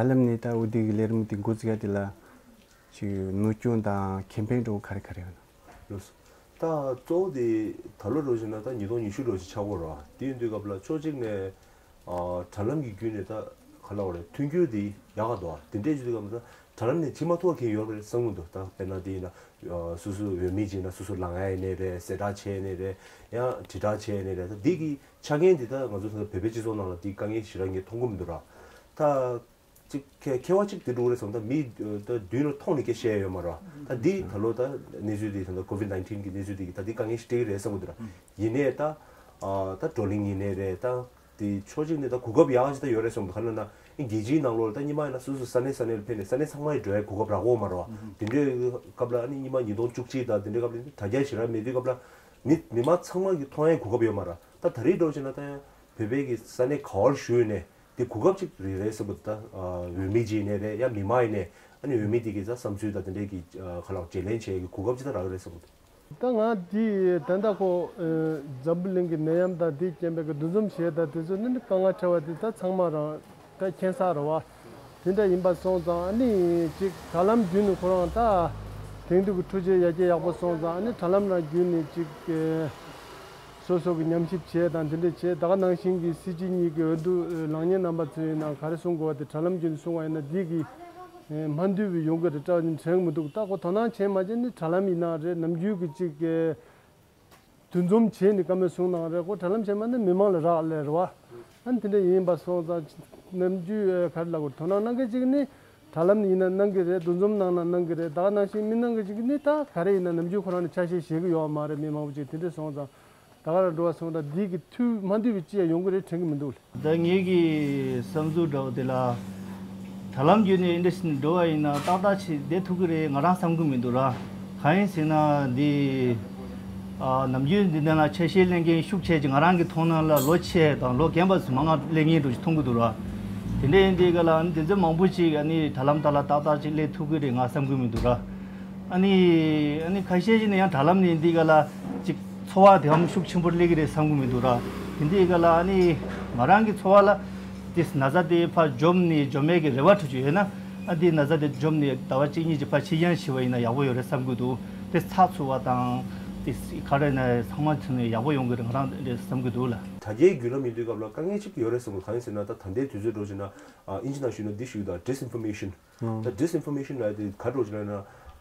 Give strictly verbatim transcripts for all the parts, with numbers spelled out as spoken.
ཧ་ལམ་ནི་ད་འོ་དེ་གི་ལས་རིམ་དེ་འགོ་འཛུགས་ཡ་དེ་ལ་ཅིག་ནུས་སྐྱོན་དང་ཁེ་ཕན་འདྲ་བོ་ག་རེ་ག་རེ་ཡོད་ན། ལགས་སོ། ད་གཙོ་བོ་དེ་ད་ལོ་འདྲ་བོ་བྱས་ན་ད་ཉིས་སྟོང་ཉི་ཤུ་འདྲ་བོ་ཅིག་ཆགས་ཀྱི་ཡོད་རེད་བ། དེ་ཡིན་དུས་སྐབས་ལ་ཕྱོགས་གཅིག་ནས་ཨ་དྲ་ལམ་གྱི་བརྒྱུད་ནས་ད་ག་ལབ་དགོས་རེད། མཐུན་འགྱུར་དེ་ཡག་ག་འདུག་བ། དེ་འདྲས་བྱེད་དུས་སྐབས་ལ་ད་དྲ་ལམ་ནས་བྱེད་མ་ཐུབ་པ་གང་ཡོད་རེད་བསམ་གྱི་འདུག་ད་དཔེར་ན་དེ་ཡིན་ན་སོ་སོའི་འོས་མི་ཅིག་ཡིན་ན་སོ་སོ་ལངས་ཡ་ཡིན་ནའི་རེད། གསལ་བསྒྲགས་བྱས་ཡིན་ནའི་རེད། ཡང་དྲིལ་བསྒྲགས་བྱས་ཡིན་ནའི་རེད། ད་འདི་གི་ཆ་རྐྱེན་འདི་ད་ང་ཚོ་ད་བོད་པའི་སྤྱི་ཚོགས་ནང་ལ་འདི་དཀའ་ངལ་ཞེ་དྲག་ངས་མཐོང་གི་མི་འདུག་ར། ད་ཅིག་ཁེ་ཁེ་བ་ཅིག་དེ་འགྲོ་གི་རེད་བསམ། ད་མི་ད་མདུན་ལ་མཐོང་ནས་སྐད་བཤད་ཡ་ཡོད་མ་རེད་བ། ད་འདི་ད་ལོ་ད་གནས་ཚུལ་འདི་ད་ལྟ་ཀོ་ཝིད་ནའིན་ཊིན་གི་གནས་ཚུལ་འདི་གི་ད་འདི་དཀའ་ངལ་ཞིག་འཕྲད་ཀྱི་རེད་བསམ་གི་འདུག་ར། ཡིན་ནའི་ད་ཨ་ད་བགྲོ་གླེང་ཡིན་ནའི་རེད། ད་དེ་ཕྱོགས་གཅིག་ནས་ད་གོ་སྐབས་ཡག་ཅིག་ད་ཡོད་རེད་བསམ་གི་འདུག་ག་རེ་ལབ་ན་ཨ་རྒྱལ་སྤྱིའི་ནང་ལོགས་ལ་ད་སྔོན་མ་ཡིན་ན་སོ་སོ་ས་གནས་ས་གནས་ལ་ཕེབས་ནས་ས་གནས་ཚང་མ་ཡི་འགྲོ་ཡ་གོ་སྐབས་རག་གི་ཡོད་མ་རེད་བ། དེ་འདྲའི་སྐབས་ལ་ཨ་ནི་སྔོན་མ་ཉིས་སྟོང་བཅུ་གཅིག་དང་དེ་འདྲའི་སྐབས་ལ་དྲ་རྒྱ་ཞེ་དྲག་མེད་དུས་སྐབས་ལ་མི་མི་མང་ཚང་མ་གི་མཐོང་ཡ་གོ་སྐབས་ཡོད་མ་རེད། ད་ད་རེས་འདྲ་བོ་བྱས་ན་ད་ཡང་བོད་པའི་གི་ས་གནས་ག་བར་བཞུགས་ནས་དེ་གོ་སྐབས་ཅིག་རེད་རེད་བསམ་གི་འདུག་ད་ཨ་འོས་མི་ཅིག་ཡིན་ནའི་རེད། ཡང་མི་མང་ཡིན་ནའི་ཨ་ནི་འོས་མི་དེ་གི་ད་བསམ་ཚུལ་དང་དེ་འདྲའི་གི་ཨ་ག་ལབ་དགོས་རེད། བརྗེ་ལེན་བྱེད་ཡ་གི་གོ་སྐབས་ཅིག་ད་རག་གི་རེད་བསམ་གི་འདུག་ད་ང་འདི་ད་ལྟ་ཁོ་ཨ་འཛམ་བུ་གླིང་གི་ནད་ཡམས་དང་དེའི་རྐྱེན་པས་ཀྱི་འདུ་འཛོམས་བྱས་དང་དེ་ཚོ་ནི་དཀའ་ངལ་འཕྲད་པ་དེ་ད་ཚང་མ་རང་ད་མཁྱེན་གསལ་རེད་བ། དེ་འདྲ་ཡིན་པ་སོང་ཙང་ཨ་ནི་ཅིག་དྲ་ལམ་བརྒྱུད་ནས་ཁོ་རང་ད་དེང་དུས་ཀྱི་འཕྲུལ་ཆས་ཡར་རྒྱས་ཡག་པོ་སོང་ཙང་ཨ་ནི་དྲ་ལམ་ནང་བརྒྱུད་ནས་ཅིག་ཨ་སོ་སོ་གི་ཉམས་ཞིབ་བྱས་དང་དེ་འདྲ་བྱས། ད་ག་ནང་བཞིན་གྱི་སྲིད་སྤྱི་གཉིས་ཀྱི་འོས་བསྡུ་ལངས་མཁན་རྣམ་པ་ཚོས་ཡིན་ན་ག་རེ་གསུང་དགོས་པ་དེ་དྲ་ལམ་བརྒྱུད་ནས་གསུང་བ་ཡིན་ན་འདི་གི་ཨེ་མ་འདུས་པའི་ཡོང་གི་རེད་དྲན་དྲན་གྱི་མི་འདུག་ད་ཁོ་དོ་སྣང་བྱས་མ་བྱས་ནི་དྲ་ལམ་ཡིན་ན་རེད། ནམ་རྒྱུན་གྱི་ཅིག་ཨེ་འདུ་འཛོམས་བྱས་ནི་བཀའ་མོལ་གསུང་གནང་རེད། ཁོ་དྲ་ལམ་བྱས་མ་ནི་མི་མང་ལ་རག་ལས་རེད་བ། ཨ་ནི་དེ་འདྲ་ཡིན་པ་སོང་ཙང་ནམ་རྒྱུན་ཨེ་ག་རེ་ལབ་དགོས། དོ་སྣང་གནང་མཁན་ཅིག་ནི་དྲ་ལམ་ཡིན་ན་གནང་གི་རེད། འདུ་འཛོམས་གནང་ན་གནང་གི་རེད། ད་ག་ནང་བཞིན་མི་གནང་མཁན་ཅིག་ནི་ད་ག་རེ་ཡིན་ན་ནམ་རྒྱུན་ཁོ་རང་ནི་ཆ་ཤས་བཞེས་གི་ཡོད་མ་རེད། མི་མང་པོ་ཅིག་དེ་འདྲ་སོང་ཙང་ད་ག་རང་འགྲོ་བ་སོང་ཙང་འདི་གི་འཐུས་མ་འདུས་པའི་ཅི་ཡང་ཡོང་གི་རེད་དྲན་གི་མི་འདུག་ད་ངེད་ཀྱི་བསམ་ཚུལ་འདྲ་བོ་དེ་ལ་དྲ་ལམ་བརྒྱུད་ནས་འདི་འདྲ་ཞིག་འགྲོ་བ་ཡིན་ན་ཏག་ཏག་ཅིག་བསྡད་ཐུབ་ཀྱི་རེད་ང་རང་བསམ་གི་མི་འདུག་ར། གང་ཡིན་ཟེར་ན་འདི་ཨ་ནམ་རྒྱུན་འདི་འདྲ་ལ་ཆ་ཤས་ལེན་མཁན་ཤུགས་ཆེ་ཅིག་ང་རང་གི་མཐོང་སྣང་ལ་ལོ་ཆེ་དང་ལོ་རྒན་པ་ཚོ་མང་ང་ལེན་མཁན་འདྲ་ཞིག་མཐོང་གི་འདུག་ར། དེ་འདྲ་ཡིན་དུས་ག་ལ་ཨ་ནི་དེ་ཚོ་མང་པོ་ཅིག་ཨ་ནི་དྲ་ལམ་ལྟ་ལ་ཏག་ཏག་ཅིག་སླེབས་ཐུབ་ཀྱི་རེད་ང་བསམ་གི་མི་འདུག་ར། ཨ་ནི་ཨ་ནི་ཁ་ཤས་ཤིག་ནི་ཡང་དྲ་ལམ་ནས་འདི་ག་ལ་ཅིག་ཚོར་བ་དེ་འམ་ཤུགས་ཆེན་པོ་སླེབས་ཀྱི་རེད་བསམ་གི་མི་འདུག་ར། དེ་འདི་ག་ལ་ཨ་ནི་ང་རང་གི་ཚོར་བ་ལ་དེ་ན་ཚ་དེ་ཕར་འཇོམས་ནས་འཇོམས་ཡས་ཀྱི་རེ་བ་འཕྲོད་ཀྱི་ཡོད་ན་ཨ་འདི་ན་ཚ་དེ་འཇོམས་ནས་ཟླ་བ་གཅིག་གཉིས་ཀྱི་ཕར་ཕྱི་རྒྱང་ཕྱེ་བ་ཡིན་ན་ཡག་པོ་ཡོད་རེད་བསམ་གི་འདུག་དེ་ཚགས་ཚུད་པ་དང་དེ་ག་རེ་ན་ཚང་མ་ཚུད་ནས་ཡག་པོ་ཡོང་གི་རེད་ང་རང་རེད་བསམ་གི་འདུག་ལ། དྲ་རྒྱའི་བརྒྱུད་ལམ་ཡིན་དུས་སྐབས་ལ་དཀའ་ངལ་གཅིག་ཡོད་རེད་བསམ་གི། གང་ཡིན་ཟེར་ན་ད་ད་ལྟའི་དུས་ཚོད་འགྲོ་བཞིན་ན་ཨིན་ཇི་ནང་ཞུས་ན་འདི་ཞུས་ད་ཌིས་ཨིན་ཕོར་མེ་ཤན། ད་ཌིས་ཨིན་ཕོར་མེ་ཤན་ལབ་ཡ་དེ་ག་འདྲ་ཞིག་ལབ་ན།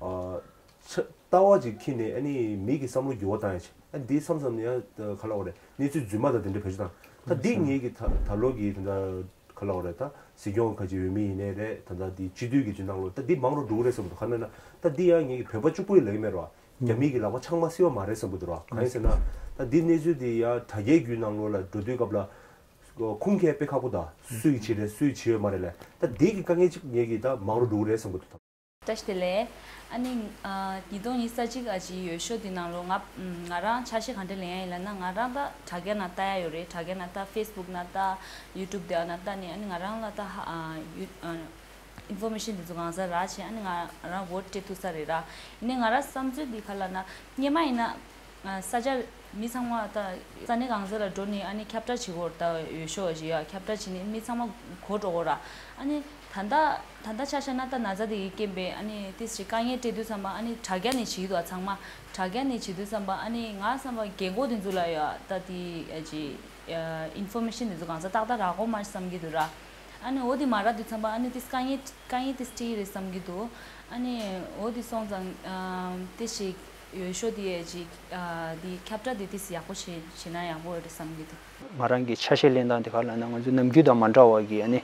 ཨ་ཆ་ལྟ་བ་ཅིག་འཁྱེར་ནས་ཨ་ནི་མི་གི་བསམ་བློ་འགྱུར་བ་བཏང་ཡ་ཆེ། ཨ་འདི་མཚམས་མཚམས་ནས་ཡང་ག་ལབ་དགོས་རེད། གནས་ཚུལ་རྫུན་མ་དང་དེ་འདྲ་བེད་སྤྱོད་བཏང་། ད་འདི་ངེད་ཀྱི་ད་ད་ལོ་གི་དེ་འདྲ་ག་ལབ་དགོས་རེད། ད་སྲིད་སྐྱོང་ཁ་ཅིག་འོས་མི་ཡིན་ནའི་རེད། ད་ད་འདི་སྤྱི་འཐུས་ཀྱི་ཅིག་ནང་ལོགས་ད་འདི་མང་རུ་འགྲོ་གི་རེད་བསམ་གི་འདུག་ག་ན་ན་ད་འདི་ཡང་ངེད་ཀྱི་བོད་པ་གཅིག་པུ་ཡི་ལབ་ཀྱི་མེད་རེད་བ། རྒྱ་མི་གི་ལག་པ་ཆང་མ་བསིལ་བ་མ་རེད་བསམ་གི་འདུག་ར། གང་ཡིན་ཟེར་ན་ད་འདི་གནས་ཚུལ་འདི་ཡང་དྲ་རྒྱའི་བརྒྱུད་ནང་ལོགས་ལ་འགྲོ་དུས་སྐབས་ལ་ཁུངས་སྐྱེལ་དཔེ་ཁག་པོ། ད་སུ་ཡིས་བྱས་རེད་སུ་ཡིས་བྱས་ཡོད་མ་རེད་ལབ། ད་འདི་གི་དཀའ་ངལ་ཅིག་ངེད་ཀྱི་ད་མང་རུ་འགྲོ་གི་རེད་བསམ་གི་འདུག་བཀྲ་ཤིས་བདེ་ལེགས། ཨ་ནི་ཨ་ཉིས་སྟོང་ཉི་ཤུ་རྩ་གཅིག་ཨ་ཅི་འོས་ཤོག་འདི་ནང་ལོགས་ང་ང་རང་ཆ་ཤས་ག་འདྲ་ལེན་ཡ་ཡིན་ལབ་ན་ང་རང་ད་དྲ་རྒྱ་ནང་ལྟ་ཡ་ཡོད་རེད། དྲ་རྒྱ་ནང་ལྟ་ཕེ་སི་བུག་ནང་ལྟ་ཡུ་ཊུབ་དེ་ནང་ལྟ་ནས་ཨ་ནི་ང་རང་ལ་ད་ཧ་ཨ་ཡུ་ཨ་ཨིན་ཕོར་མེ་ཤན་དེ་ཚོ་གང་ག་རག་བྱས་ཨ་ནི་ང་རང་བོ་ཊི་སྤྲད་ཐུབ་ས་རེད་ར། ཡིན་ནའི་ང་རང་བསམ་ཚུལ་འདི་ག་ལབ་ན་སྔོན་མ་ཡིན་ན་ཨ་ས་ཆ་མི་ཚང་མ་ད་ས་གནས་གང་ས་ལ་འགྲོ་ནས་ཨ་ནི་ཁྱབ་བསྒྲགས་བྱེད་དགོས་རེད། ད་འོས་ཤོག་ཅིག་ཡ་ཁྱབ་བསྒྲགས་བྱས་ནས་མི་ཚང་མ་གོ་འགྲོ་གི་ར། ཨ་ནི་ད་ལྟ་ད་ལྟ་ཆ་བཞག་ན་ད་ན་ཚ་དེ་གི་རྐྱེན་པས་ཨ་ནི་ཏིས་ཅིག་དཀའ་ངལ་འཕྲད་དུས་ཙམ་པ་ཨ་ནི་དྲ་རྒྱ་ནས་བྱེད་ཀྱི་འདུག་ཨ་ཚང་མ་དྲ་རྒྱ་ནས་བྱེད་དུས་ཙམ་པ་ཨ་ནི་ང་བསམ་པ་རྒན་གོག་དེ་ཚོ་ལ་ཡ་ད་དེ་ཨ་ཅི་ཨིན་ཕོར་མེ་ཤན་དེ་ཚོ་གང་ས་ཏག་ཏག་རག་གོ་མ་བསམ་གྱི་འདུག་ར། ཨ་ནི་འོ་དེ་མ་རག་དུས་ཙམ་པ་ཨ་ནི་ཏིས་དཀའ་ངལ་དཀའ་ངལ་ཏིས་ཏི་རེད་བསམ་གྱི་འདུག་ཨ་ནི་འོ་དེ་སོང་ཙང་ཨ་ཏིས་ཞིག་འོས་ཤོག་དེ་ཅིག་ཨ་དེ་ཁྱབ་བསྒྲགས་དེ་ཏིས་ཡག་པོ་བྱེད་བྱེད་ན་ཡག་པོ་རེད་བསམ་གྱི་འདུག་ང་རང་གི་ཆ་ཤས་ལེན་སྟངས་དེ་ག་ལབ་ན་ང་ཚོ་ནམ་རྒྱུན་དང་མ་འདྲ་བ་གི་ཨ་ནི་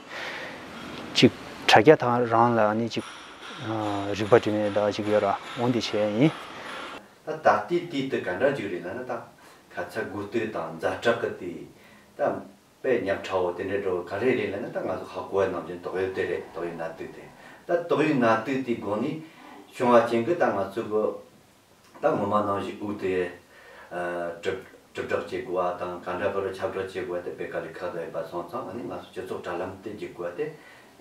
ཅིག་དྲ་རྒྱ་དང་རང་ལ་ཨ་ནི་ཅིག་ཨ་རིག་པ་སྒྲིམ་ནས་ད་ཅིག་ཡོད་ར། འོ་འདི་བྱས་ཡིན། ད་ད་ལྟའི་དུས་དེ་ག་འདྲ་ཅིག་རེད་ལབ་ན་ད་ཁ་ཚ་དགོས་གཏུག་དང་ཛ་དྲག་གི་དུས་ད། དཔེ་ཉག་ཕྲ་བོ་དེ་འདྲའི་འགྲོ་ག་རེ་རེད་ལབ་ན་ད་ང་ཚོ་ཧ་གོ་བ་ནང་བཞིན་དོགས་ཡོད་དེ་རེད། དོགས་ཡོད་ན་དུག་དེ་ད་དོགས་ཡོད་ན་དུག་དེའི་སྒོ་ནས་བྱུང་བ་ཅན་གྱི་ད་ང་ཚོ་གི་ད་ངོ་མ་ནང་བཞིན་དབུགས་དེ་ཨ་གྲུབ་གྲུབ་བསྒྲགས་བྱེད་དགོས་པ་དང་ག་འདྲ་བར་ཁྱབ་བསྒྲགས་བྱེད་དགོས་པ་དེ་དཔེ་དཀའ་ལས་ཁག་ཏུ་ཡོད་པ་སོང་ཙང་ཨ་ནི་ང་ཚོ་སྤྱི་ཚོགས་དྲ་ལམ་དེ་བརྒྱུད་དགོས་པ་དེ་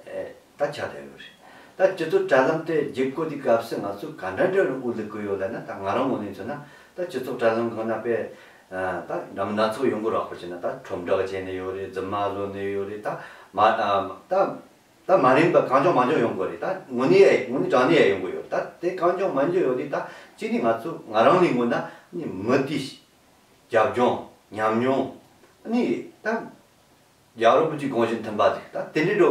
ཨེ་ད་ཆགས་བསྡད་ཡོད་རེད། ད་སྤྱི་ཚོགས་དྲ་ལམ་དེ་བརྒྱུད་དགོས་དུས་སྐབས་སུ་ང་ཚོ་ག་འདྲ་འདྲ་ནས་དབུགས་ལུག་གི་ཡོད་ལབ་ན་ད་ང་རང་ངོས་ནས་མཚོན་ན་ད་སྤྱི་ཚོགས་དྲ་ལམ་གང་ན་དཔེ་ཨ་ད་འདྲ་མིན་སྣ་ཚོགས་ཡོང་གི་རེད། ཁོ་བྱས་ན་ད་ཁྲོམ་བསྒྲགས་བྱས་ནས་ཡོད་རེད། རྫུན་མ་བཟོ་ནས་ཡོད་རེད། ད་མ་ཨ་ད་ ད་མ་རན་པ་གང་བྱུང་མང་བྱུང་ཡོང་གི་རེད། ད་དངོས་གནས་ཡ་དངོས་གནས་དྲང་གནས་ཡ་ཡོང་གི་ཡོད། ད་དེ་གང་བྱུང་མང་བྱུང་ཡོང་དུས་ད་གཅིག་ནི་ང་ཚོ་ང་རང་ལས་ངོ་ན་ནི་མི་དེའི་རྒྱབ་ལྗོངས་ཉམས་མྱོང་ནི་ད་རྒྱལ་བ་རིན་པོ་ཆེའི་དགོངས་གཞི་མཐུན་པ་ཟིག་ད་དེ་འདྲའི་འགྲོ་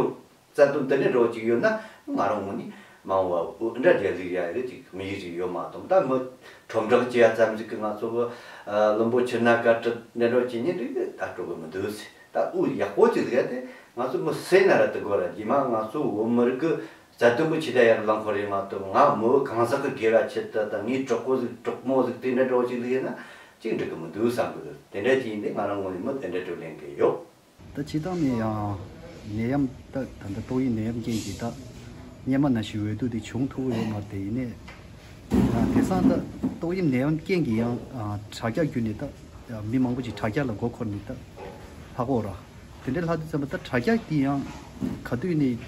རྩ་དོན་དེ་འདྲའི་འགྲོ་ཅིག་ཡོད་ན་ང་རང་ངོ་ནི་མ་འོངས་པ་འདྲ་རྒྱལ་ལུགས་ཡ་རེད་ཅིག་མི་ཡི་ཞིག་ཡོད་མ་གཏོགས། ད་མི་ཁྲོམ་བསྒྲགས་བྱེད་ཡ་ཙམ་ཟིག་གི་ང་ཚོ་གི་བློན་པོ་ཆུ་སྣ་དཀར་ཁྲིད་འདྲ་འགྲོ་བྱེད་ཉིན་རིག་ད་སྤྲོ་གི་མི་འདུག་ཟེར། ད་འུ་ཡག་པོ་ཅིག་ཟིག་ཡ་དེ་ང་ཚོ་མི་སེ་ན་ར་དུ་དགོས་ར་རྗེས་མ་ང་ཚོ་བོད་མི་རིགས་གི་རྩ་དོན་པོ་ཆེ་ད་ཡར་ལངས་ཁོ་རེད་མ་གཏོགས། ང་མི་གང་ཟག་གི་དགེ་བ་ཆེད་དུ་དང་ངའི་གྲོགས་པོ་ཟིག་གྲོགས་མོ་ཟིག་དེ་འདྲ་འགྲོ་ཅིག་ལུགས་ཡིན་ན་ཅིག་འགྲིག་གི་མི་འདུག་བསམ་གི་འདུག་དེ་འདྲ་ཅིག་ཡིན་དེ་ང་རང་ངོས་ནས་མི་དེ་འདྲ་འགྲོ་ལེན་གི་ཡོད། ད་སྤྱིར་བཏང་ནས་ཡང་ནད་ཡམས་ད་ད་ལྟ་ཏོག་དབྱིབས་ནད་ཡམས་རྐྱེན་གྱིས་ད་སྔོན་མ་ནང་བཞིན་འོས་བསྡུ་དེ་བྱུང་ཐུབ་ཀྱི་ཡོད་མ་རེད། དེ་ཡིན་ནས་ཡང་དེང་སང་ད་ཏོག་དབྱིབས་ནད་ཡམས་རྐྱེན་གྱིས་ཡང་དྲ་རྒྱ་བརྒྱུད་ནས་ད་མི་མང་པོ་ཅིག་དྲ་རྒྱ་ལ་མགོ་འཁོར་ནས་ད་ལྷག་གོ་ར། དེ་འདྲའི་ལྷག་དུས་ཙམ་པ་ད་དྲ་རྒྱ་དེ་ཡང་ག་དུས་ནས་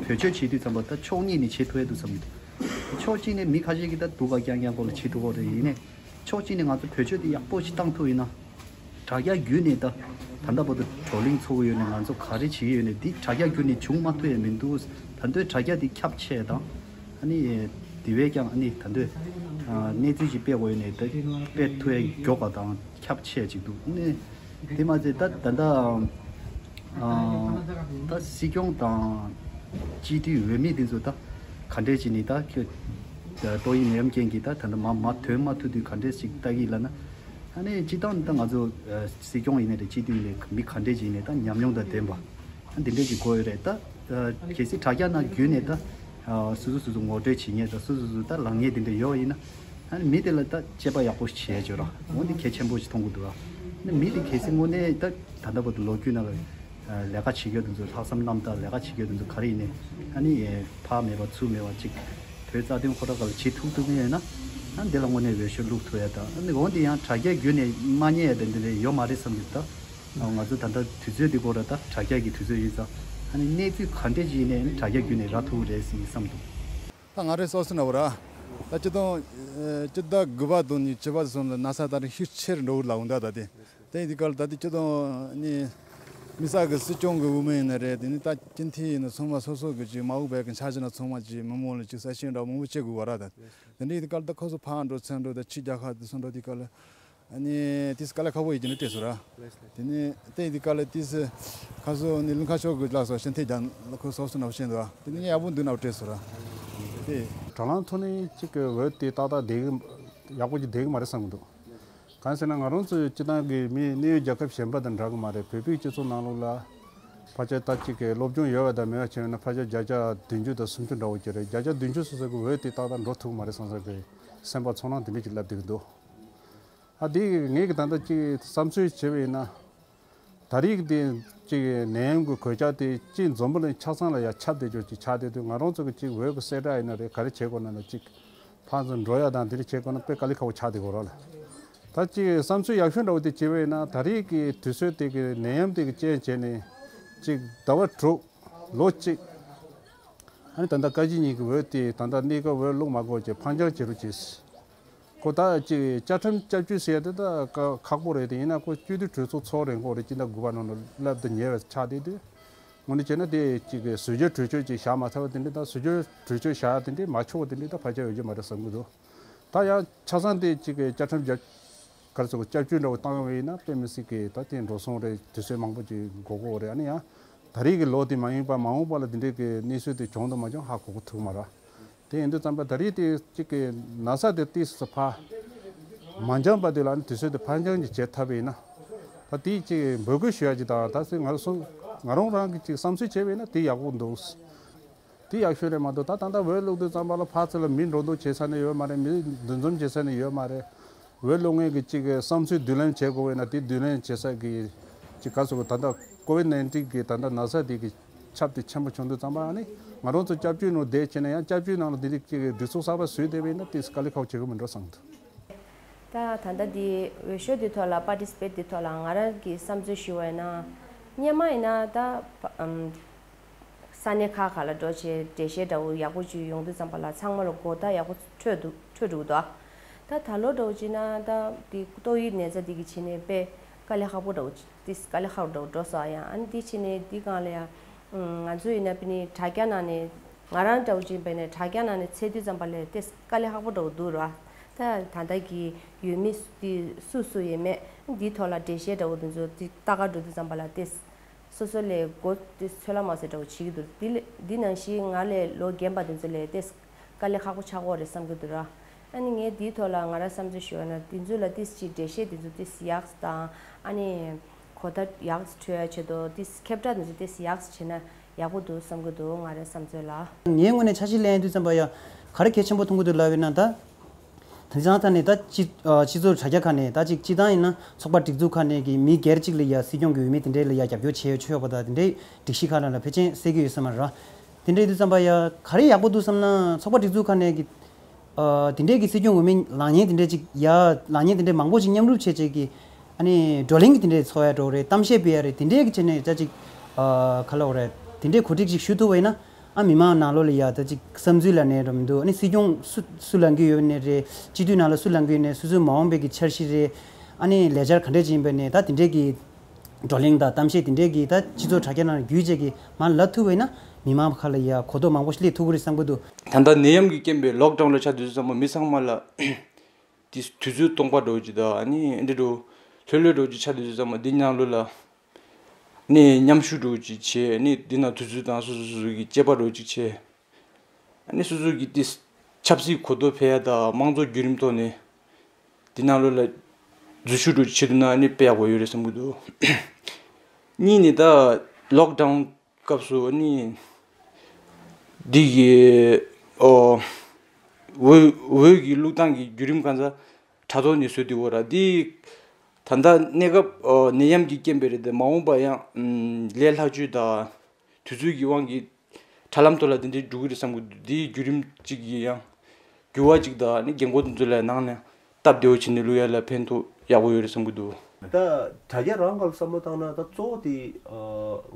བེད་སྤྱོད་བྱེད་དུས་ཙམ་པ་ད་ཕྱོགས་གཉིས་ནས་བྱེད་ཐུབ་ཡ་འདུག་བསམ་གི་འདུག་ཕྱོགས་གཅིག་ནས་མི་ཁ་ཤས་ཀྱིས་ད་སྡུག་ག་རྐྱང་རྐྱང་སྐོར་ལ་བྱེད་ཐུབ་གོ་རེད། ཡིན་ནས་ཕྱོགས་གཅིག་ནས་ང་ཚོ་བེད་སྤྱོད་དེ་ཡག་པོ་ཞིག་བཏང་ཐུབ་ཡིན་ན། དྲ་རྒྱ་བརྒྱུད་ནས་ད་ད་ལྟ་བར་དུ་བགྲོ་གླེང་ཚོགས་ཀྱི་ཡོད་ནས་ང་ཚོ་ག་རེ་བྱེད་ཀྱི་ཡོད་ནས་འདི་དྲ་རྒྱ་བརྒྱུད་ནས་བྱུང་མ་ཐུབ་ཡ་མི་འདུག་ད་དུང་དྲ་རྒྱ་དེ་ཁྱབ་ཆེ་དང་། ཨ་ནི་དེ་བས་ཀྱང་ཨ་ནི་ད་དུང་གནས་ཚུལ་ཞིག་སྤེལ་དགོས་ཡོད་ནས་ད་སྤེལ་ཐུབ་ཡ་མགྱོགས་པ་དང་ཁྱབ་ཆེ་ཅིག་འདུག་ཨ་ནི་དེ་མ་ཚད་ད་ད་ལྟ་ད་སྲིད་སྐྱོང་དང་སྤྱི་འཐུས་འོས་མི་དེ་ཚོ་ད་ག་འདྲས་བྱས་ནས་ད་ཁྱོད་ཏོག་དབྱིབས་ནད་ཡམས་རྐྱེན་གྱིས་ད་ད་ལྟ་མ་མ་ཐོན་མ་ཐུབ་དུས་ག་འདྲས་ཞིག་ལྟ་གི་ལབ་ན། ཨ་ནི་སྤྱིར་བཏང་ད་ང་ཚོ་ཨ་སྲིད་སྐྱོང་ཡིན་ནའི་རེད། སྤྱི་འཐུས་ཡིན་ནའི་མི་ག་འདྲས་ཅིག་ཡིན་ནའི་ད་ཉམས་མྱོང་དང་ལྡན་པ་ཨ་འདི་འདྲས་ཅིག་དགོས་ཡོད་རེད། ད་ཨ་གལ་སྲིད་དྲ་རྒྱ་ནང་བརྒྱུད་ནས་ད་ཨ་སོ་སོ་སོ་སོ་ངོ་སྤྲོད་བྱེད་མཁན་དང་སོ་སོ་སོ་སོ་ད་ལངས་མཁན་དེ་འདྲས་ཡོད་ཡིན་ན་ཨ་ནི་མི་དེ་ལ་ད་དཔྱད་པ་ཡག་པོ་བྱས་བྱོས་ར། འོ་འདི་གལ་ཆེན་པོ་ཞིག་མཐོང་གི་འདུག་ཨ་ནི་མི་དེ་གལ་སྲིད་དངོས་གནས་ད་ད་ལྟ་བར་དུ་ལོ་རྒྱུས་ནང་ལ་ལས་ཀ་བྱེད་མཁན་དེ་ཚོ་ལྷག་བསམ་རྣམ་དག་ལས་ཀ་བྱེད་མཁན་དེ་ཚོ་ག་རེ་ཡིན་ནའི་ཨ་ནི་ཕར་མེད་པ་ཚུར་མེད་པ་ཅིག་བོད་རྩ་དོན་ཁོ་ཐག་ག་ལ་བྱེད་ཐུབ་ཐུབ་མཁན་ཡོད་ན་ཨ་འདི་ལ་དངོས་གནས་འོས་ཤོག་བླུག་ཐུབ་ཡ་དང་། ཨ་ནི་འོ་འདི་ཡང་དྲ་རྒྱ་བརྒྱུད་ནས་མ་ཉེས་ཡ་དེ་འདི་འདྲ་ཡོད་མ་རེད་བསམ་གི་འདུག་ད་ང་ཚོ་ད་ལྟ་དུས་ཚོད་འདི་སྐོར་ལ་ད་དྲ་རྒྱ་གི་དུས་ཚོད་ཡིན་ཙང་ཨ་ནི་གནས་ཚུལ་ག་འདྲས་ཅིག་ཡིན་ནའི་ཨ་ནི་དྲ་རྒྱ་བརྒྱུད་ནས་རག་ཐུབ་ཀྱི་རེད་ཟེར་བསམ་འདུག་ད་ང་རེ་སོ་སོ་ན་བ་ར། ད་སྤྱིར་བཏང་ཨེ་སྤྱི་ཟླ་དགུ་པ་དང་ནི་བཅུ་པ་ཙམ་ལ་ན་ཚ་ད་རེས་ཤུགས་ཆེར་འགྲོ་གི་ལ་འོང་ད་ད་དེ། དེ་ཡིན་དུས་སྐབས་ལ་ད་དེ་སྤྱིར་བཏང་ནི་དམིགས་བསལ་གྱི་སྲིད་སྐྱོང་གི་འོས་མི་ཡིན་ན་རེད། དེ་ནི་ད་སྤྱི་འཐུས་ཡིན་ན་ཚང་མ་སོ་སོ་གི་ཅིག་མ་འོངས་པའི་གི་འཆར་གཞི་ན་ཚང་མ་ཅིག་མི་མང་ལ་ཅིག་གསལ་བཤད་འདྲ་མང་པོ་བྱེད་དགོས་བ་ར། ད་དེ་འདྲ་ཡིན་དུས་སྐབས་ལ་ད་ཁོ་ཚོ་ཕར་འགྲོ་ཚུར་འགྲོ་ད་ཕྱི་རྒྱལ་ཁག་དེ་ཚོ་འགྲོ་དུས་སྐབས་ལ་ཨ་ནི་དེ་དཀའ་ལས་ཁག་པོ་ཡིན་གྱི་ནི་སྤྲད་སོང་ར། དེ་ནི་དེ་ཡིན་དུས་སྐབས་ལ་དེ་སི་ཁ་སོ་ནི་ལུང་ཁ་ཕྱོགས་གི་ལགས་སོ་ཤིན་ཐེ་རྒྱ་ཁོ་སོ་སོ་ནང་བཞིན་འདུག་དེ་ནི་ཡག་པོ་འདུག་ནང་སྤྲད་སོང་ར། དེ་དྲ་ལམ་ཐོག་ནས་གཅིག་གི་འོས་དེ་ཏག་ཏག་བསྡད་གི་ཡག་པོ་ཅིག་བསྡད་གི་མ་རེད་བསམ་གི་འདུག་གང་ཟེར་ན་ང་རང་ཚོའི་སྤྱི་བཏང་གི་མི་གནས་ཡུལ་རྒྱལ་ཁབ་གཞན་པ་དང་འདྲ་གི་མ་རེད། བོད་པའི་སྤྱི་ཚོགས་ནང་ལོགས་ལ་ཕལ་ཆེར་ད་གཅིག་གི་སློབ་སྦྱོང་ཡོད་པ་དང་མེད་པ་བྱས་ན་ཕལ་ཆེར་བརྒྱ་ཆ་བདུན་ཅུ་དང་སུམ་ཅུ་འདྲ་བོ་ཅིག་རེད། བརྒྱ་ཆ་བདུན་ཅུ་སོ་སོ་གི་འོས་དེ་ཏག་ཏག་འགྲོ་ཐུབ་ཀྱི་མ་རེད་བསམ་བསམ་གི་སེམས་པ་ཚོར་སྣང་དེ་འདྲ་ཅིག་སླེབས་བསྡད་ཀྱི་འདུག་ཨ་དེ་ངས་གི་ད་ལྟ་ཅིག་བསམ་ཚུལ་བྱས་པ་ཡིན་ན། ད་རེས་ཀྱི་དེ་ཅིག་ནད་ཡམས་ཀྱི་གོད་ཆག་དེ་སྤྱི་འཛམ་བུ་གླིང་ཆ་ཚང་ལ་ཡང་ཁྱབ་བསྡད་རྒྱུ་ཅིག་ཆགས་བསྡད་དུས་ང་རང་ཚོ་གི་ཅིག་འོས་ཀྱི་གསལ་བསྒྲགས་ཡིན་ན་རེད། ག་རེ་བྱེད་དགོས་ན་ན་ཅིག་ཕར་ཚུར་འགྲོ་ཡ་དང་དེ་འདྲ་བྱེད་དགོས་ན་ན་དཔེ་དཀའ་ལས་ཁག་པོ་ཆགས་བསྡད་ཀྱི་ཡོད་རེད་ལ། ད་ཅིག་བསམ་ཚུལ་ཡག་ཤོས་འདྲ་བོ་དེ་བྱས་པ་ཡིན་ན་ད་རེས་ཀྱི་དུས་ཚོད་དེ་གི་ནད་ཡམས་དེ་གི་རྐྱེན་བྱས་ནས་ཅིག་ཟླ་བ་དྲུག་ལོ་གཅིག་ཨ་ནི་ད་ལྟ་བཀའ་སྤྱི་གཉིས་ཀྱི་འོས་དེ་ད་ལྟ་གནས་སྐབས་འོས་བླུག་མ་དགོས་ཀྱི་ཕར་འགྱངས་བྱེད་རོགས་གྱིས། ཁོ་ད་ཅིག་བཅའ་ཁྲིམས་བསྐྱར་བཅོས་ཟེར་ཡ་དེ་ད་ཁག་པོ་རེད། དེ་ཡིན་ན་ཁོ་སྤྱི་འཐུས་གྲོས་ཚོགས་ཚོགས་རན་གོ་རེད། སྤྱི་ཟླ་དགུ་པ་ནང་ལ་བསླབ་ཏུ་ཉེ་བའི་ཆགས་བསྡད་དུས་ངོ་ནས་བྱས་ན་དེ་ཅིག་ཟུར་བརྗོད་གྲོས་ཆོད་ཅིག་བཞག་མ་ཐུབ་པ་དེ་འདྲ་ད་ཟུར་བརྗོད་གྲོས་ཆོད་བཞག་ཡ་དེ་འདྲ་མ་ཆོག་པ་དེ་འདྲ་ད་ཕལ་ཆེར་ཡོད་ཀྱི་མ་རེད་བསམ་གྱི་འདུག་ད་ཡང་ཆ་ཚང་དེ་ཅིག་བཅའ་ཁྲིམས་བརྒྱ་ག་རེ་ཟེར་བསྐྱར་བཅོས་འདྲ་བོ་བཏང་བ་ཡིན་ན་དཔེ་མི་སྲིད་ཀྱི་ད་དེ་འགྲོ་སོང་རེད། དུས་ཚོད་མང་པོ་ཅིག་འགོར་གྱི་ཡོད་རེད། ཨ་ནི་ཡང་ད་རེས་ཀྱི་ལོ་དེ་མ་ཡིན་པ་མ་འོངས་པ་ལ་དེ་འདྲའི་གི་གནས་ཚུལ་དེ་བྱུང་དང་མ་བྱུང་ཧ་གོ་གི་ཐུག་མ་རེད། དེ་ཡིན་དུས་ཙམ་པ་ད་རེས་དེ་གཅིག་གི་ན་ཚ་དེ་ཏོག་ཙམ་ཕར་མ་འགྱངས་པ་དེ་ལ་ནི་དུས་ཚོད་དེ་ཕར་འགྱངས་ཀྱི་བྱེད་ཐབས་ཡིན་ན། ད་དེ་གཅིག་འབོད་སྐུལ་ཞུ་ཡ་གཅིག་དང་ད་སེ་ང་རང་སོ་ང་རང་རང་གི་གཅིག་བསམ་ཚུལ་བྱས་པ་ཡིན་ན་དེ་ཡག་པོ་འདུག་དེ་ཡག་ཤོས་རེད་མ་གཏོགས་ད་ད་ལྟ་འོས་བླུག་དུས་ཙམ་པ་ལ་ཕར་ཚུར་ལ་མི་འགྲོ་འདུག་བྱེད་ས་ནས་ཡོད་མ་རེད། མི་འདུ་འཛོམས་བྱེད་ས་ནས་ཡོད་མ་རེད། འོས་བླུག་མཁན་གྱི་གཅིག་གི་བསམ་ཚུལ་བསྡུ་ལེན་བྱེད་དགོས་པ་ཡིན་ན་དེ་བསྡུ་ལེན་བྱེད་ས་གི་གཅིག་ག་ཟེར་དགོས། ད་ལྟ་ཀོ་ཝིད་ནའིན་ཊིན་གི་ད་ལྟ་ན་ཚ་དེ་གི་ཁྱབ་དེ་ཆེན་པོ་བྱུང་དུས་ཙམ་པ་ཨ་ནི་ང་རང་ཚོ་སྐྱབས་བཅོལ་ནང་བསྡད་བྱས་ན་ཡང་སྐྱབས་བཅོལ་ནང་ལ་དེ་འདྲའི་གི་སྒྲིག་འཛུགས་གསར་པ་བཟོས་བསྡད་པ་ཡིན་ན་དེ་དཀའ་ལས་ཁག་པོ་བྱེད་ཀྱི་མི་འགྲོ་བསམ་འདུག་ད་ད་ལྟ་འདི་འོས་ཤོག་འདི་ཐོག་ལ་པར་ཊི་སི་པེ་ཊི་འདི་ཐོག་ལ་ང་རང་གི་བསམ་ཚུལ་ཞུ་བ་ཡིན་ན། སྔོན་མ་ཡིན་ན་ད་ཨམ་ས་གནས་ཁག་ཁག་ལ་འགྲོ་བྱས་འགྲེལ་བཤད་འདྲ་བོ་ཡག་པོ་ཅིག་ཡོང་དུས་ཙམ་པ་ལ་ཚང་མ་ལ་གོ་བརྡ་ཡག་པོ་འཕྲོད་འདུག་འཕྲོད་འགྲོ་གི་འདུག་ད་ད་ལོ་འདྲ་བོ་ཅིག་ན་ད་འདི་ཏོག་དབྱིབས་ནད་ཚ་འདི་གི་ཆེད་ནས་དཔེ་དཀའ་ལས་ཁག་པོ་འདྲ་བོ་ཅིག་ཏིས་དཀའ་ལས་ཁག་འདྲ་བོ་འགྲོ་སོང་ཡང་ཨ་ནི་འདི་ཕྱི་ནས་འདི་སྒང་ལ་ཡང་ ང་ཚོ་ཡིན་ན་པི་ནི་དྲ་རྒྱ་ནང་ནས་ང་རང་འདྲ་བོ་ཅིག་ཡིན་པ་ནས་དྲ་རྒྱ་ནང་ནས་འཚོལ་དུས་ཙམ་པ་ལས་ཏེ་དཀའ་ལས་ཁག་པོ་འདྲ་བོ་འདུག་ར། ད་ད་ལྟ་གི་ཡོད་མི་དེ་སུ་སུ་ཡིན་མེད་འདིའི་ཐོག་ལ་འགྲེལ་བཤད་འདྲ་བོ་དེ་ཚོ་དེ་ལྟ་ག་འགྲོ་དུས་ཙམ་པ་ལ་ཏེ་སོ་སོ་ལས་མགོ་དེ་ཚོད་ལ་མ་ཚོད་འདྲ་བོ་བྱེད་ཀྱི་འདུག་འདི་ལས་འདི་ནང་བཞིན་ང་ལས་ལོ་རྒན་པ་དེ་ཚོ་ལས་ཏེ་དཀའ་ལས་ཁག་པོ་ཆགས་ཀྱི་ཡོད་རེད་བསམ་གྱི་འདུག་ར། ཨ་ནི་ངས་འདིའི་ཐོག་ལ་ང་རང་བསམ་ཚུལ་ཞུ་བ་ན་འདི་ཚོ་ལ་ཏིས་ཅིག་འགྲེལ་བཤད་འདི་ཚོ་ཏིས་ཡག་དང་ཨ་ནི་གོ་བརྡ་ཡག་འཕྲོད་ཡ་ཆེད་དུ་ཏིས་ཁྱབ་བསྒྲགས་འདི་ཚོ་ཏིས་ཡག་བྱས་ན་ཡག་པོ་འདུག་བསམ་གྱི་འདུག་ང་རང་བསམ་ཚུལ་ལ། ངའི་ངོས་ནས་འཆར་གཞི་ལེན་དུས་ཙམ་པ་ཡ་ག་རེ་གལ་ཆེན་པོ་མཐོང་གི་འདུག་ལབ་ཡོད་ན་ད། དེང་སང་ད་ནས་ད་སྤྱི་ཨ་སྤྱི་ཚོགས་དྲ་རྒྱ་ཁག་ནས་ད་ཅིག་སྤྱི་བཏང་ཡིན་ན་ཚོགས་པ་སྒྲིག་འཛུགས་ཁག་ནས་ཀྱི་མི་སྒེར་གཅིག་ལ་ཡ་སྲིད་སྐྱོང་གི་འོས་མི་དེ་འདྲས་ལ་ཡ་རྒྱབ་སྐྱོར་བྱས་ཡོད་ཆོག་པ་ད་དེ་འདྲས་སྒྲིག་གཞི་ཁག་ནང་ལ་ཕལ་ཆེར་གསལ་གྱི་ཡོད་ས་མ་རེད་ར། དེ་འདྲས་དུས་ཙམ་པ་ཡ་ག་རེ་ཡག་པོ་འདུག་བསམ་ན་ཚོགས་པ་སྒྲིག་འཛུགས་ཁག་ནས་ཀྱི་ཨ་དེ་འདྲས་ཀྱི་སྲིད་སྐྱོང་འོས་མི་ལངས་མཁན་དེ་འདྲས་ཅིག་ཡ་ལངས་མཁན་དེ་འདྲས་མང་པོ་ཅིག་མཉམ་རུབ་བྱས་བྱས་ཀྱི་ཨ་ནི་བགྲོ་གླེང་གི་དེ་འདྲས་ཚོགས་ཡ་འགྲོ་རེད། གཏམ་བཤད་སྤེལ་ཡ་རེད། དེ་འདྲས་ཀྱི་བྱས་ནས་ཅག་ཅིག་ཨ་ག་ལབ་དགོས་རེད། དེ་འདྲས་གོ་སྒྲིག་ཅིག་ཞུ་ཐུབ་པ་ཡིན་ན་ཨ་མི་མང་ནང་ལོགས་ལ་ཡ་ད་ཅིག་བསམ་ཚུལ་ལ་ནས་འགྲོ་མི་འདུག་ཨ་ནི་སྲིད་སྐྱོང་སུ་སུ་ལངས་ཀྱི་ཡོད་ནས་རེད། སྤྱི་འཐུས་ནང་ལ་སུ་ལངས་ཀྱི་ཡོད་ནས་སོ་སོའི་མ་འོངས་པའི་གི་འཆར་གཞི་རེད། ཨ་ནི་ལས་འཆར་ག་འདྲས་ཅིག་ཡིན་པ་ནས་ད་དེ་འདྲས་ཀྱི་བགྲོ་གླེང་དང་གཏམ་བཤད་དེ་འདྲས་ཀྱིས་ད་སྤྱི་ཚོགས་དྲ་རྒྱ་ནང་བརྒྱུད་བྱས་ཀྱིས་མར་ལབ་ཐུབ་པ་ཡིན་ན་མི་མང་ཁ་ལ་ཡ་གོ་རྟོགས་མང་པོ་ཞིག་སླེབས་ཐུབ་ཀྱི་རེད་བསམ་གྱི་འདུག་ད་ལྟ་ནད་ཡམས་ཀྱི་རྐྱེན་པས་ལོག་ཌའུན་ལ་ཆགས་དུས་ཙམ་པ་མི་ཚང་མ་ལ་དུས་དུས་ཚོད་སྟོང་པ་འདྲ་བོ་ཅིག་དང་ཨ་ནི་འདི་འདྲ་ལྷོད་ལྷོད་འདྲ་བོ་ཅིག་ཆགས་དུས་ཙམ་པ་འདི་ནང་ལོགས་ལ་ནས་མཉམ་ཞུགས་འདྲ་བོ་ཅིག་བྱས། ཨ་ནི་འདི་ནང་དུས་ཚོད་དང་སོ་སོ་སོ་སོ་གི་དཔྱད་པ་འདྲ་བོ་ཅིག་བྱས། ཨ་ནི་སོ་སོ་གི་དེ་ཆབ་སྲིད་གོ་རྟོགས་འཕེལ་ཡ་དང་དམངས་གཙོ་བརྒྱུད་རིམ་ཐོག་ནས་དེ་ནང་ལོགས་ལ་འཛུལ་ཞུགས་འགྲོ་བྱེད་ཐུབ་ན་ཨ་ནི་དཔེ་ཡག་པོ་ཡོད་རེད་བསམ་གྱི་འདུག་གཉིས་ནི་ད་ལོག་ཌའུན་སྐབས་སུ་ཨ་ནི་འདི་གི་ཨོ་འོས་འོས་ཀྱི་བླུག་སྟངས་ཀྱི་བརྒྱུད་རིམ་གང་ཚ་དྲ་ཐོག་ནས་བཟོས་དུས་འོ་ར་འདི་ད་ལྟ་གནས་སྐབས་ཨོ་ནད་ཡམས་ཀྱི་རྐྱེན་པས་རེད་དེ་མ་འོངས་པ་ཡང་ལས་སླ་བཅོས་དང་དུས་ཚོད་ཀྱི་དབང་གིས་དྲ་ལམ་ཐོག་ལ་དེ་འདྲའི་འགྲོ་གི་རེད་བསམ་གྱི་འདུག་འདིའི་བརྒྱུད་རིམ་གཅིག་གི་ཡང་འགྱུར་བ་གཅིག་དང་ནི་རྒན་གོག་དེ་ཚོ་ལ་ནང་ནས་སྟབས་བདེ་བོ་བྱས་ནས་བླུག་ཡ་ལ་ཕན་ཐོགས་ཡག་པོ་ཡོད་རེད་བསམ་གྱི་འདུག་ད་དྲ་རྒྱ་རང་སྒང་ལ་བསམ་བློ་བཏང་ན་ད་གཙོ་བོ་དེ་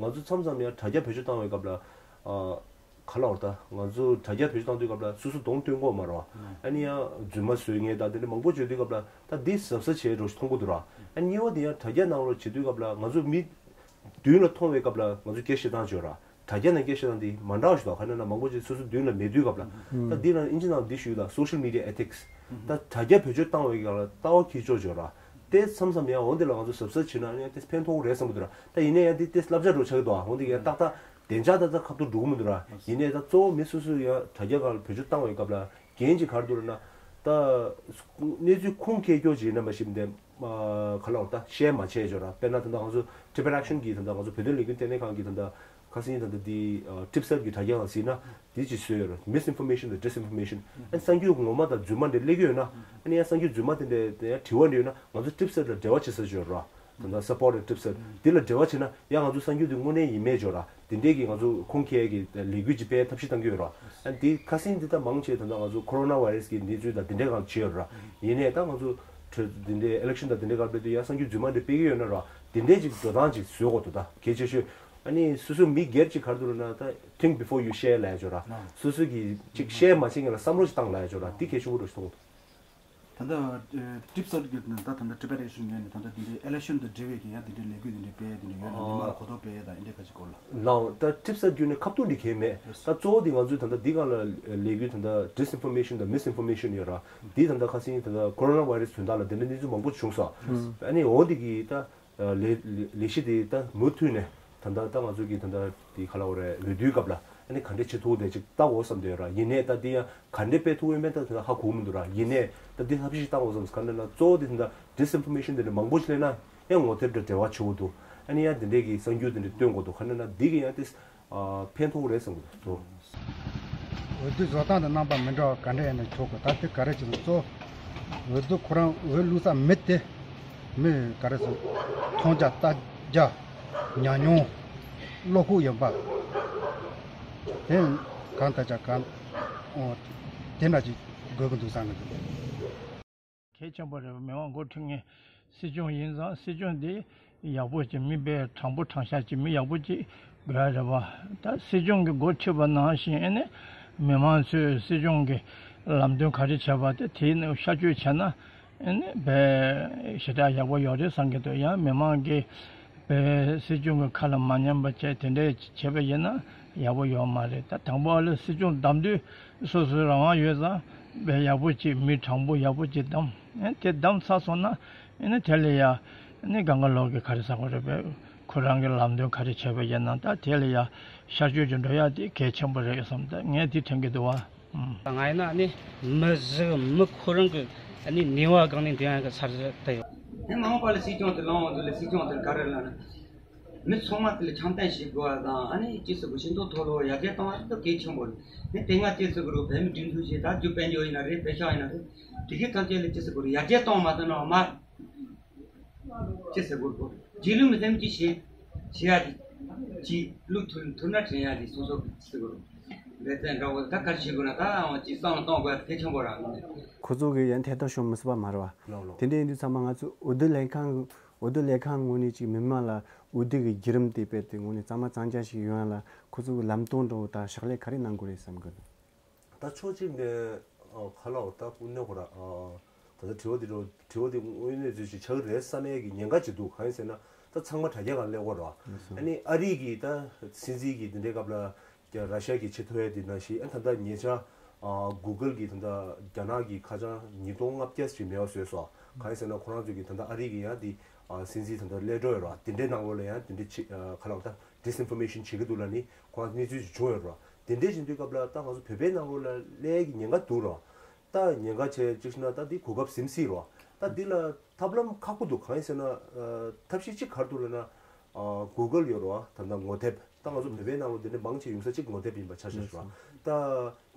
ང་ཚོ་མཚམས་མཚམས་ཡང་དྲ་རྒྱ་བེད་སྤྱོད་བཏང་བའི་སྐབས་ལ་ག་ལ་བར་ད་ང་ཚོ་དྲ་རྒྱ་བེད་སྤྱོད་བཏང་དུས་སྐབས་ལ་སོ་སོ་གདོང་སྟོན་དགོས་མ་རེད་བ། ཨ་ནི་ཡང་རྫུན་མ་བཟོས་ངེས་དང་དེ་འདྲ་མང་པོ་བརྗོད་དུས་སྐབས་ལ་ད་འདི་གཟབ་གཟབ་བྱས་འགྲོ་ཞིག་མཐོང་གི་འདུག་ར། ཨ་གཉིས་པ་དེ་ཡང་དྲ་རྒྱ་ནང་ལོགས་བྱེད་དུས་སྐབས་ལ་ང་ཚོ་མི་མདུན་ལ་མཐོང་བའི་སྐབས་ལ་ང་ཚོ་སྐད་བཤད་སྟངས་བརྗོད་ར། དྲ་རྒྱ་ནང་སྐད་བཤད་སྟངས་འདི་མ་འདྲ་བ་ཞིག་འདུག་ག་ནས་ན་མང་པོ་ཅིག་སོ་སོ་མདུན་ལ་མེད་དུས་སྐབས་ལ། ད་འདི་ལ་ཨིན་ཇི་ནང་འདི་ཞུས་ལ་social media ethics། ད་དྲ་རྒྱ་བེད་སྤྱོད་བཏང་བའི་སྐབས་ལ་ལྟ་བ་འཁྱེར་ཕྱོགས་བརྗོད་ར། དེ་མཚམས་མཚམས་ཡང་འོ་འདི་ལ་ང་ཚོ་གཟབ་གཟབ་བྱེད་ན་ཡང་དེ་ཕན་ཐོགས་རེད་བསམ་གི་འདུག་ར། ད་ཡིན་ནའི་ཡང་འདི་དེ་བསླབ་བྱ་འདྲ་བོ་ཆགས་ཀྱི་འདུག་འོ་འདི་ཡང་ཏག་ཏག་བདེ་འཇགས་ཏག་ཏག་ཁ་ཐུག་འགྲོ་གི་མི་འདུག་ར། ཡིན་ནའི་ད་གཙོ་བོ་མི་སོ་སོ་ཡང་དྲ་རྒྱ་སྒང་ལ་བེད་སྤྱོད་བཏང་བའི་སྐབས་ལ་འགན་ཅིག་ག་རེ་འདུག་ལབ་ན། ད་གནས་ཚུལ་ཁུངས་སྐྱེལ་སྐྱོར་བྱེད་ན་མ་གཞི་འདི་ག་ལ་བར་ད་ཤེར་མ་བྱས་བྱོས་ར། དཔེར་ན་ད་ལྟ་ང་ཚོ་Tibet Action གི་ད་ལྟ་ང་ཚོ་བོད་དོན་ལས་འགུལ་ལྟེ་གནས་ཁང་གི་ད་ལྟ་ཁ་སང་ད་ལྟ་འདི་TipSat གི་དྲ་རྒྱ་ལ་གཟིགས་ན་འདི་ཅིག་བཟོས་ཡོད་ར། Misinformation དང་Disinformation། ཨ་ནི་གསར་འགྱུར་ངོ་མ་དང་རྫུན་མ་འདྲ་སླེབས་ཀྱི་ཡོད་ན། ཨ་ནི་ཡང་གསར་འགྱུར་རྫུན་མ་དེ་འདྲ་དེ་ཡང་དྲི་བ་འདྲ་ཡོད་ན་ང་ཚོ་TipSat ལ་འབྲེལ་བ་བྱེད་ས་བྱོས་ར། ད་ལྟ་Support and TipSat འདི་ལ་འབྲེལ་བ་བྱེད་ན་ཡང་ང་ཚོ་གསར་འགྱུར་འདི་དངོས་གནས་ཡིན་མེད་བྱོས་ར། དེ་འདྲས་ཀྱི་ང་ཚོ་ཁུངས་སྐྱེལ་གྱི་ལས་འགུལ་ཅིག་སྤེལ་ཐབས་ཤེས་གཏང་གི་ཡོད་ར། ཨ་ནི་དེ་ཁ་སང་འདི་ལྟ་མང་ཆེ་ད་ལྟ་ང་ཚོ་Coronavirus གི་གནས་ཚུལ་དང་དེ་འདྲས་གང་བྱས་ཡོད་ར། ཡིན་ནའི་ད་ང་ཚོ་གྲོས་དེ་འདྲས་election དང་དེ་འདྲས་གང་སྤེལ་དུས་ཡང་གསར་འགྱུར་རྫུན་མ་འདྲ་སྤེལ་གི་ཡོད་ན་ར། དེ་འདྲས་ཅིག་འགྲོ་སྟངས་ཅིག་བཟོ་དགོས་འདུག་ད་གལ་ཆེ་ཤོས་ཨ་ནི་སོ་སོ་མི་སྒེར་ཅིག་ག་རེ་འདུག་ལབ་ན་ད་think before you share ལབ་ཡ་ཅིག་ཡོད་ར། སོ་སོ་གིས་ཅིག་share མ་བྱེད་སྔོན་ལ་བསམ་བློ་ཅིག་བཏང་ལབ་ཡ་ཅིག་ཡོད་ར། འདི་གལ་ཆེན་པོ་འདྲ་ཞིག་མཐོང་གི་འདུག་ད་ལྟ་TipSat གི་ད་ད་ལྟ་Tibet Action ངོས་ནས་ད་ལྟ་འདི་འདྲའི་election དང་འབྲེལ་བའི་གི་ཡང་འདི་འདྲའི་ལས་འགུལ་འདི་འདྲའི་སྤེལ་འདི་འདྲའི་ཡོད་ན་མི་མང་ལ་གོ་རྟོགས་སྤེལ་ཡ་དང་འདི་འདྲའི་ཁ་ཅིག་སྐོར་ལ། ལའོ་ད་TipSat བརྒྱུད་ནས་ཁ་ཐུག་འདི་གལ་མེད། ད་གཙོ་བོ་འདི་ང་ཚོའི་ད་ལྟ་འདི་སྒང་ལ་ལས་འགུལ་ད་ལྟ་Disinformation དང་Misinformation ཡོད་ར། འདི་ད་ལྟ་ཁ་སང་ད་ལྟ་Coronavirus དོན་དག་ལ་འདི་འདྲའི་གནས་ཚུལ་མང་པོ་བྱུང་སོང་། ཨ་ནི་འོ་འདི་གི་ད་ལས་ལས་གཞི་དེ་ད་མུ་མཐུད་ནས་ད་ལྟ་ད་ང་ཚོ་གི་ད་ལྟ་དེ་ག་ལ་བ་རེད་འོས་བསྡུའི་སྐབས་ལ་ཨ་ནི་ག་འདྲས་བྱེད་ཐུབ་དེ་ཅིག་ལྟ་འོ་བསམ་དེ་ཡོད་ར། ཡིན་ནའི་ད་འདི་ཡང་ག་འདྲས་སྤེལ་ཐུབ་ཡོད་མེད་ད་དེ་ཧ་གོ་མི་འདུག་ར། ཡིན་ནའི་ད་འདི་ཐབས་ཤེས་ཤིག་བཏང་འོ་བསམ་ག་འདྲ་ན་གཙོ་བོ་དེ་ད་Disinformation དེ་འདྲ་མང་པོ་ཞིག་སླེབས་ན་ཡང་ངོ་དེབ་དང་འབྲེལ་བ་ཆེ་བོ་འདུག་ཨ་ནི་ཡང་དེ་འདྲས་ཀྱི་གསར་འགྱུར་དེ་འདྲ་སྟོན་དགོས་འདུག་ག་འདྲ་ན་འདི་གི་ཡང་དེ་ཕན་ཐོགས་རེད་བསམ་གི་འདུག་འོས་བསྡུ་བཟོ་སྟངས་དང་རྣམ་པ་མི་འདྲ་བ་ག་འདྲ་ཡིན་ན་ཆོག་གི་ད་དེ་ག་རེ་བྱེད་ན་གཙོ་བོ་འོས་བསྡུ་ཁོ་རང་འོས་བླུག་ས་མི་དེ་མི་ག་རེ་ཟེར་མཐོང་རྒྱ་ལྟ་རྒྱ་ཉམས་མྱོང་བློ་ཁོག་ཡོད་པ་དེ་གང་ལྟར་ཀྱང་གང་དེ་འདྲ་ཅིག་དགོས་ཀྱི་འདུག་བསམ་གི་འདུག་གལ་ཆེན་པོ་རེད་པ། མི་མང་འགོ་ཁྲིད་མཁན་སྲིད་སྐྱོང་ཡིན་ཙང་སྲིད་སྐྱོང་འདི་ཡག་པོ་ཅིག་མི་དཔེ་དྲང་པོ་དྲང་བཞག་ཅིག་མི་ཡག་པོ་ཅིག་དགོས་ཡ་རེད་པ། ད་སྲིད་སྐྱོང་གི་འགོ་ཁྲིད་པ་ནང་བཞིན་ཨེ་ནི་མི་མང་ཚོས་སྲིད་སྐྱོང་གི་ལམ་སྟོན་ག་རེ་བྱས་པ་དེ་དེའི་ནང་བསྐྱར་བཅོས་བྱས་ན་ཨེ་ནི་དཔེ་ཞེ་དྲག་ཡག་པོ་ཡོད་རེད་བསམ་གྱི་འདུག་ཡང་མི་མང་གི་ སྲིད་སྐྱོང་གི་ཁ་ལ་མ་ཉན་པ་བྱས་དེ་འདྲས་བྱས་པ་ཡིན་ན་ཡག་པོ་ཡོད་མ་རེད། ད་དང་པོ་ཨ་ལེ་སྲིད་སྐྱོང་བདམས་དུས་སོ་སོའི་རང་དབང་ཡོད་ཙང་དཔེ་ཡག་པོ་ཅིག་མི་དྲང་པོ་ཡག་པོ་ཅིག་བདམས། ཨེ་དེ་བདམས་ཚར་སོང་ན་ཨེ་ནི་དེ་ལ་ཡ་ཨེ་ནི་སྒང་ག་ལོག་གི་ག་རེ་ཟེར་དགོས་རེད་པས། ཁོ་རང་གི་ལམ་སྟོན་ག་རེ་བྱས་པ་ཡིན་ན་ད་དེ་ལ་ཡ་ཤར་བསྐྱོད་ཅིག་འགྲོ་ཡ་དེ་གལ་ཆེན་པོ་རེད་བསམ། ད་ངས་དེ་དྲན་གྱི་འདུག་བ། ད་ང་ཡིན་ན་ནི་མི་ཟིག་མི་ཁོ་རང་གི་ནི་ནུས་པ་སྒང་ནས་འདོན་ཡ་གི་ཚར་ད་ཡོད། དེ་མ་འོངས་པ་ལ་སྲིད་སྐྱོང་དེ་ལངས་འོང་དུས་ལ་སྲིད་སྐྱོང་དེར་ག་རེ་ལབ་ན། མི་ཚང་མ་དེ་ལ་འཆམ་མཐུན་བྱེད་དགོས་པ་དང་ཨ་ནི་ཅི་ཟེར་དགོས། ཤིང་ཏོག་མཐོ་སློབ་ཡར་རྒྱས་གཏོང་བ་དེ་གལ་ཆེན་པོ་རེད། ནི་དེ་སྔ་ཅི་ཟེར་དགོས་རེད། བོད་མི་སྒྲིག་འཛུགས་བྱས་ད་རྒྱུ་དཔལ་འབྱོར་ཡིན་ན་རེད། བོད་གཞུང་ཡིན་ན་རེད། དེ་གའི་ཐམས་ཅད་ལ་ཅི་ཟེར་དགོས་རེད། ཡར་རྒྱས་གཏོང་མ་ཐུབ་ན་མ། ཅི་ཟེར་དགོས་རེད། རྗེས་ལུས་མི་སེམས་ཀྱི་བྱེད་བྱེད་ཡ་ཅིག་ཅིག་ལུགས་མཐུན་མཐུན་ན་དྲན་ཡ་ཅིག་སོ་སོ་ཅི་ཟེར་དགོས་རེད། ལེ་ཚན་འདྲ་བོ་ད་ག་རེ་བྱེད་དགོས་ན་ད་ཅིག་བསམ་བློ་གཏོང་དགོས་ཡ་གལ་ཆེན་པོ་རང་ཡིན། ཁོ་ཚོ་གི་ཡང་ཐད་གཏོང་བྱུང་མི་སྲིད་པ་མ་རེད་བ། ལགས་ལགས། དེ་འདྲ་ཡིན་དུས་ཚང་མ་ང་ཚོ་འོས་བསྡུ་ལས་ཁང་འོས་བསྡུ་ལས་ཁང་ངོས་ནས་ཅིག་མི་མང་ལ་འོས་བསྡུ་གི་བརྒྱུད་རིམ་དེ་སྤེལ་ཏེ་ངོས་ནས་གཙང་མ་གཙང་རྐྱང་ཞིག་ཡོང་ཡ་ལ་ཁོ་ཚོ་གི་ལམ་སྟོན་འདྲ་བོ་དང་ཕྱག་ལས་ག་རེ་གནང་དགོས་རེད་བསམ་གི་འདུག་ད་ཕྱོགས་གཅིག་ནས་ཨ་ཁ་ལག་ད་ཀུན་ནས་ཁོ་ར་ཨ་ད་ལྟ་དྲི་བ་འདི་འདྲ་དྲི་བ་འདི་དངོས་གནས་ཚུལ་ཞིག་ཆགས་ཀྱི་རེད་བསམ་ཡས་ཀྱི་ཉེན་ཁ་ཅིག་འདུག་གང་ཡིན་ཟེར་ན་ད་ཚང་མ་དྲ་རྒྱ་སྒང་སླེབས་ཀྱི་རེད་བ། ཨ་ནི་ཨ་རི་གི་ད་སྲིད་འཛིན་གྱི་འདི་འདྲའི་སྐབས་ལ་ར་ཤ་གི་ཆེ་མཐོ་ཡས་འདི་ནང་བཞིན་ཨ་ད་ལྟ་ཉེ་ཆར་ཨ་གུ་གལ་གྱི་ད་ལྟ་རྒྱ་ནག་གི་ཁ་བྱང་ཉིས་སྟོང་ལྔ་བརྒྱ་ཞིག་མེད་པ་བཟོས་སོང་། གང་ཡིན་ཟེར་ན་ཁོ་རང་ཚོ་གི་ད་ལྟ་ཨ་རི་གི་ཡང་འདི་ཨ་སྲིད་འཛིན་ད་ལྟ་སླེབས་འགྲོ་ཡོད་རེད་བ། དེ་འདྲའི་ནང་ལོགས་ལ་ཡང་དེ་འདྲའི་ཆེ་ཨ་ཁ་ལག་ད་disinformation་བྱེད་ཀྱི་འདུག་ལབ་ནི་ཁོ་རང་གནས་ཚུལ་ཞིག་བྱུང་ཡོད་རེད་བ། དེ་འདྲའི་བྱེད་དུས་སྐབས་ལ་ད་ང་ཚོ་བོད་པའི་ནང་ལོགས་ལ་སླེབས་ཀྱི་ཉེན་ཁ་འདུག་རེད་བ། ད་ཉེན་ཁ་བྱས་གཅིག་བྱས་ན་ད་འདི་གོ་སྐབས་ཟིན་སྲིད་རེད་བ། ད་འདི་ལ་ཐབས་ལམ་ཁག་པོ་འདུག་གང་ཡིན་ཟེར་ན་ཨ་ཐབས་ཤེས་གཅིག་ག་རེ་འདུག་ལབ་ན་ཨ་གུ་གལ་ཡོད་རེད་བ། ད་ལྟ་ངོ་དེབ་ད་ང་ཚོ་བོད་པའི་ནང་ལོགས་འདི་འདྲ་མང་ཆེ་ཡོང་ས་གཅིག་ངོ་དེབ་ཡིན་པ་ཆ་བཞག་རེད་བ། ད་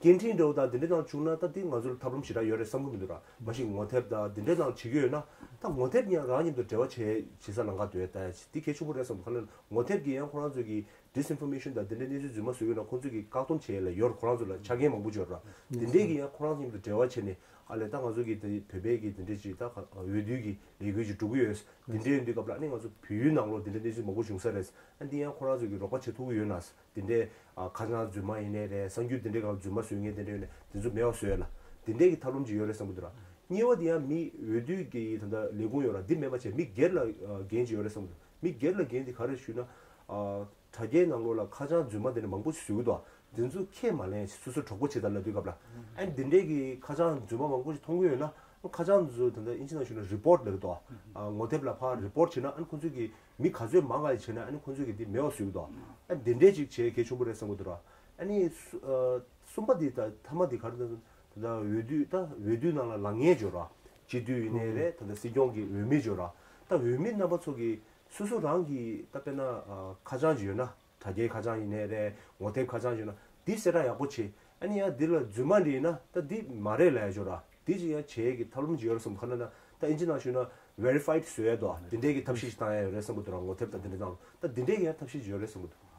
སྐད་འཕྲིན་འདྲ་བོ་དང་འདི་འདྲའི་ནང་བྱུང་ན་ད་འདི་ང་ཚོར་ཐབས་ལམ་ཞེ་དྲག་ཡོད་རེད་བསམ་གི་མི་འདུག་ར། མ་གཞི་ངོ་དེབ་དང་འདི་འདྲའི་ནང་བྱེད་ཀྱི་ཡོད་ན་ད་ངོ་དེབ་ཀྱང་རང་མཉམ་དུ་འབྲེལ་བ་བྱེད་བྱེད་ས་ལམ་ཁ་འདུག་ད་འདི་གལ་ཆེན་པོ་རེད་བསམ་གི། གང་ལབ་ན་ངོ་དེབ་ཀྱིས་ཡང་ཁོ་རང་ཚོ་གི་disinformation་དང་འདི་འདྲའི་གནས་ཚུལ་རྫུན་མ་བཟོ་གི་ཡོད་ན་ཁོང་ཚོ་གི་བཀག་སྡོམ་བྱེད་ཡ་ལ་ཡོད་རེད། ཁོ་རང་ཚོ་ལ་ཆ་རྐྱེན་མང་པོ་ཡོད་ར། འདི་འདྲའི་གི་ཡང་ཁོ་རང་ཚོ་མཉམ་དུ་འབྲེལ་བ་བྱས་ནས་ཨ་ལས་ད་ང་ཚོ་གི་འདི་བོད་པའི་གི་འདི་འདྲའི་ཅིག་ད་འོས་བསྡུ་གི་ལས་འགུལ་ཅིག་འགྲོ་གི་ཡོད། འདི་འདྲའི་ཡོང་དུས་སྐབས་ལ་ཨ་ནི་ང་ཚོ་བལ་ཡུལ་ནང་ལོགས་འདི་འདྲའི་གནས་ཚུལ་མང་པོ་བྱུང་ས་རེད། ཨ་འདི་ཡང་ཁོ་རང་ཚོ་གི་རོགས་པ་བྱེད་ཐུབ་ཀྱི་ཡོད་ན། དེ་འདྲའི་ཨ་ཁ་བྱང་རྫུན་མ་ཡིན་ནའི་རེད། གསར་འགྱུར་དེ་འདྲའི་སྒང་རྫུན་མ་བཟོ་མཁན་དེ་འདྲ་ཡོད་ན་དེ་ཚོ་མེད་པ་བཟོ་ཡ་ལ་དེ་འདྲའི་གི་ཐབས་ལམ་ཅིག་ཡོད་རེད་བསམ་གི་འདུག་ར། གཉིས་པ་དེ་ཡང་མི་འོས་བསྡུ་གི་ད་ལྟ་ལས་ཁུངས་ཡོད་ར། འདི་མེད་པ་བྱས་མི་སྒེར་ལ་ཨ་འགན་ཅིག་ཡོད་རེད་བསམ་གི་འདུག་མི་སྒེར་ལ་འགན་དེ་ག་རེ་ཞུས་ན་ཨ་དྲ་རྒྱའི་ནང་ལོགས་ལ་ཁ་བྱང་རྫུན་མ་དེ་འདྲ་མང་པོ་ཞིག་བཟོ་གི་འདུག་དེ་ཚོ་ཁས་མ་ལེན། སོ་སོ་གྲོགས་པོ་བྱེད་དང་ལབ་དུས་སྐབས་ལ་ཨ་འདི་འདྲའི་གི་ཁ་བྱང་རྫུན་མ་མང་པོ་ཞིག་མཐོང་གི་ཡོད་ན་ཁ་བྱང་ཚོ་ད་ལྟ་ཨིན་ཇི་ནང་ཞུས་ན་report་ལབ་གི་འདུག་ཨ་ངོ་དེབ་ལ་ཕར་report་བྱས་ན་ཨ་ཁོང་ཚོ་གི་མི་ག་ཚོད་མང་ང་བྱས་ན་ཨ་ནི་ཁོང་ཚོས་ཀྱི་འདི་མེད་པ་བཟོས་ཀྱི་འདུག་ཨ་འདི་འདྲས་ཅིག་བྱས་གལ་ཆེན་པོ་རེད་བསམ་གྱི་འདུག་ར། ཨ་ནི་སུ་ཨ་གསུམ་པ་འདི་ད་མཐའ་མ་འདི་ག་རེ་ད་ད་འོས་བསྡུ་ད་འོས་བསྡུ་ནང་ལ་ལངས་མཁན་ཅིག་ཡོད་ར། སྤྱི་འཐུས་ཡིན་ནའི་རེད། ད་ལྟ་སྲིད་སྐྱོང་གི་འོས་མི་ཅིག་ཡོད་ར། ད་འོས་མི་རྣམ་པ་ཚོ་གིས་སོ་སོ་རང་གི་ད་དཔེར་ན་ཨ་ཁ་བྱང་ཅིག་ཡོད་ན། དྲ་རྒྱའི་ཁ་བྱང་ཡིན་ནའི་རེད། ངོ་དེབ་ཁ་བྱང་ཡིན་ན་འདི་གསལ་བསྒྲགས་ཡག་པོ་བྱེད། ཨ་ནི་ཡང་འདི་ལ་རྫུན་མ་འདྲ་ཡིན་ན་ད་འདི་མ་རེད་ལབ་ཡ་ཅིག་ཡོད་ར། འདི་ཅིག་ཡང་བྱེད་ཡས་ཀྱི་ཐབས་ལམ་ཅིག་ཡོད་རེད་བསམ། ག་རེ་ལབ་ན་ད་ཨིན་ཇི་ནང་ཞུས་ན་verified་བཟོ་ཡས་འདུག་དེ་འདྲའི་གི་ཐབས་ཤེས་ཤིག་བཏང་ཡ་ཡོད་རེད་བསམ་གྱི་འདུག་ར། ངོ་དེབ་དང་དེ་འདྲ་ནང་ད་དེ་འདྲའི་གི་ཡང་ཐབས་ཤེས་ཅིག་ཡོད་རེད་བསམ་གྱི་འདུག